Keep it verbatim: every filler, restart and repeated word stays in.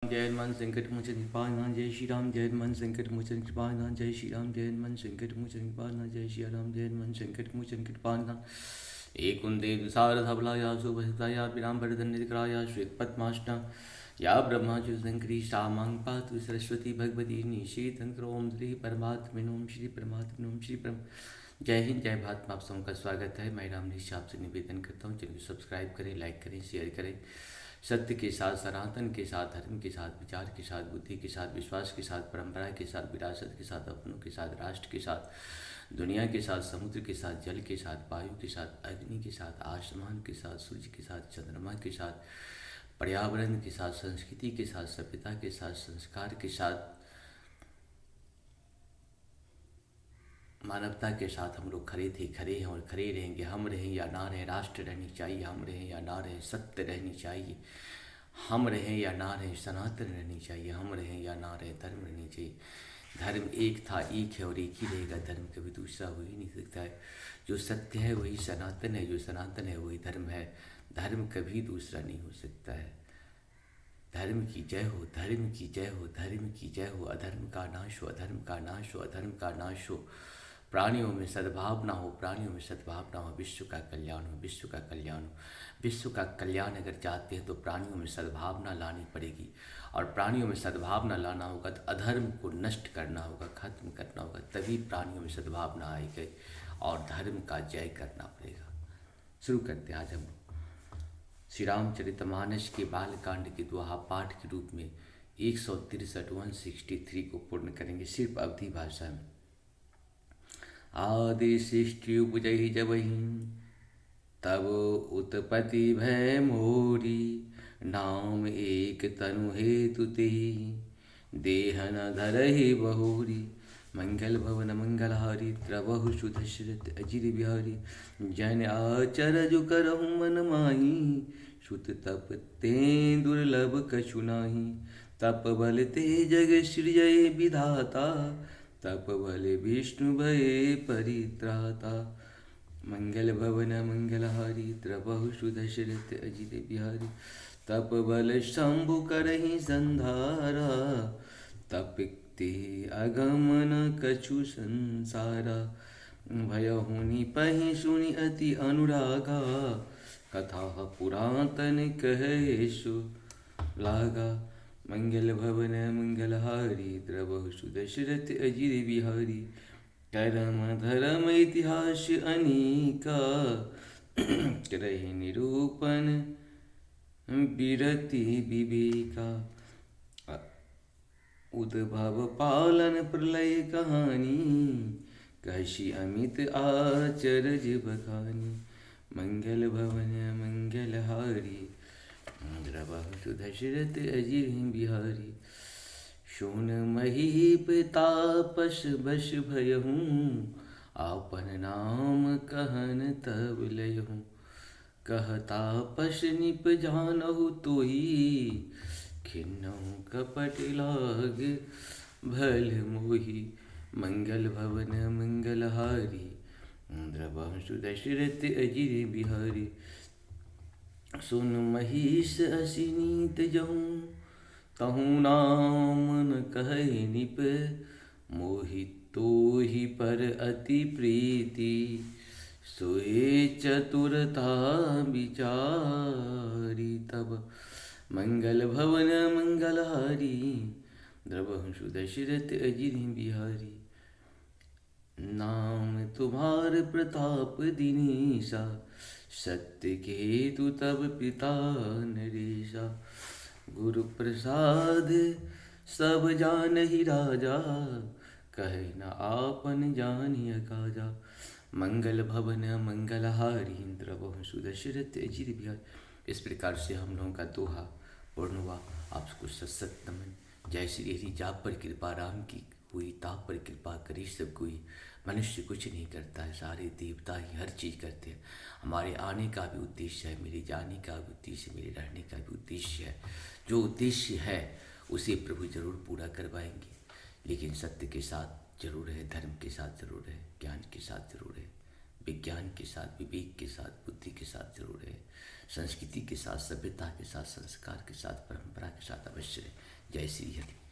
जय हनुमान संकट मोचन कृपानाथ, जय श्री राम। जय हनुमान संकट मोचन कृपानाथ, जय श्री राम। जय हनुमान संकट मोचन कृपानाथ, जय श्री राम। जय हनुमान संकट मोचन कृपानाथ। एक कुंती दुसार धवला या सुभद्रा या विराम भरदन निकरा या श्वेत पद्मासना या ब्रह्मा जो शंकरी सा मांग पातु सरस्वती भगवती निषेधन करो। ओम श्री परमात्मने नमः, ओम श्री परमात्मने नमः, ओम श्री परम। जय हिंद, जय भारत में आप सबका स्वागत है। मैं रामनीश आपसे निवेदन करता हूँ, चैनल को सब्सक्राइब करें, लाइक करें, शेयर करें। सत्य के साथ, सनातन के साथ, धर्म के साथ, विचार के साथ, बुद्धि के साथ, विश्वास के साथ, परंपरा के साथ, विरासत के साथ, अपनों के साथ, राष्ट्र के साथ, दुनिया के साथ, समुद्र के साथ, जल के साथ, वायु के साथ, अग्नि के साथ, आसमान के साथ, सूर्य के साथ, चंद्रमा के साथ, पर्यावरण के साथ, संस्कृति के साथ, सभ्यता के साथ, संस्कार के साथ, मानवता के साथ हम लोग खड़े थे, खड़े हैं और खड़े रहेंगे। हम रहें या ना रहें, राष्ट्र रहनी चाहिए। हम रहें या ना रहें, सत्य रहनी चाहिए। हम रहें या ना रहें, सनातन रहनी चाहिए। हम रहें या ना रहें, धर्म रहनी चाहिए। धर्म एक था, एक है और एक ही रहेगा। धर्म कभी दूसरा हो ही नहीं सकता है। जो सत्य है वही सनातन है, जो सनातन है वही धर्म है। धर्म कभी दूसरा नहीं हो सकता है। धर्म की जय हो, धर्म की जय हो, धर्म की जय हो। अधर्म का नाश हो, अधर्म का नाश हो, अधर्म का नाश हो। प्राणियों में सद्भावना हो, प्राणियों में सद्भावना हो, विश्व का कल्याण हो, विश्व का कल्याण हो। विश्व का कल्याण अगर चाहते हैं तो प्राणियों में सद्भावना लानी पड़ेगी, और प्राणियों में सद्भावना लाना होगा तो अधर्म को नष्ट करना होगा, खत्म करना होगा, तभी प्राणियों में सद्भावना आएगी और धर्म का जय करना पड़ेगा। शुरू करते हैं आज हम श्री रामचरितमानस के बालकांड के दोहा पाठ के रूप में एक सौ तिरसठ, वन सिक्सटी थ्री को पूर्ण करेंगे सिर्फ अवधी भाषा में। आदि सृष्टि उपजहि जबहिं, तब उत्पत्ति भय मोरी, नाम एक तनु हेतु तेहि, देह न धरहि बहुरी। मंगल भवन मंगलहारी, द्रवहु सुदशरथ अजिर बिहारी। जन आचरज करहु मन माही, सुत तप तें दुर्लभ कछु नाही। तप बल ते जग सृजय विधाता, तप बल विष्णु भय परित्राता। मंगल भवन मंगलहारी, द्रवहु सुदशरथ अजिर बिहारी। तप बल शंभु करहिं संधारा, तप ते अगम न कछु संसारा। भयहु निपहिं सुनि अति अनुरागा, कथा पुरातन कहै सो लागा। मंगल भवन मंगलहारी, द्रवहु सुदशरथ अजिर बिहारी। करम धरम इतिहास अनेका, करहि निरूपन बिरति विवेका। उद्भव पालन प्रलय कहानी, कहसि अमित आचरज बखानी। मंगल भवन मंगलहारी, द्रवहु सुदशरथ अजिर बिहारी। सुन महीप तापस बस भयहु, आपन नाम कहन तब लयहु। कह तापस निप जानहु तोही, खिन्नहु कपट लाग भल मोही। मंगल भवन मंगलहारी, द्रवहु सुदशरथ अजिर बिहारी। सुन महीस असिनीत जहु, तहु नाम न कहै निप, मोहि तोहि पर अति प्रीति, सोए चतुरता विचारी तब। मंगल भवन मंगलहारी, द्रवहु सुदशरथ अजिर बिहारी। नाम तुम्हार प्रताप दिनेसा, सत्य केतु तब पिता नरेसा। गुरु प्रसाद सब जानहि राजा, कहै न आपन जानिय काजा। मंगल भवन मंगलहारी, द्रवहु सुदशरथ अजिर बिहारी। इस प्रकार से हम लोगों का दोहा पूर्ण हुआ। आप सबको सत सत नमन। जय श्री हरि। जा पर कृपा राम की हुई, ता पर कृपा करी सब कोई। मनुष्य कुछ नहीं करता है, सारे देवता ही हर चीज़ करते हैं। हमारे आने का भी उद्देश्य है, मेरे जाने का भी उद्देश्य, मेरे रहने का भी उद्देश्य है। जो उद्देश्य है उसे प्रभु जरूर पूरा करवाएंगे, लेकिन सत्य के साथ जरूर है, धर्म के साथ जरूर है, ज्ञान के साथ जरूर है, विज्ञान के साथ, विवेक के साथ, बुद्धि के साथ जरूर रहे, संस्कृति के साथ, सभ्यता के साथ, संस्कार के साथ, परंपरा के साथ अवश्य रहे। जय श्री हरि।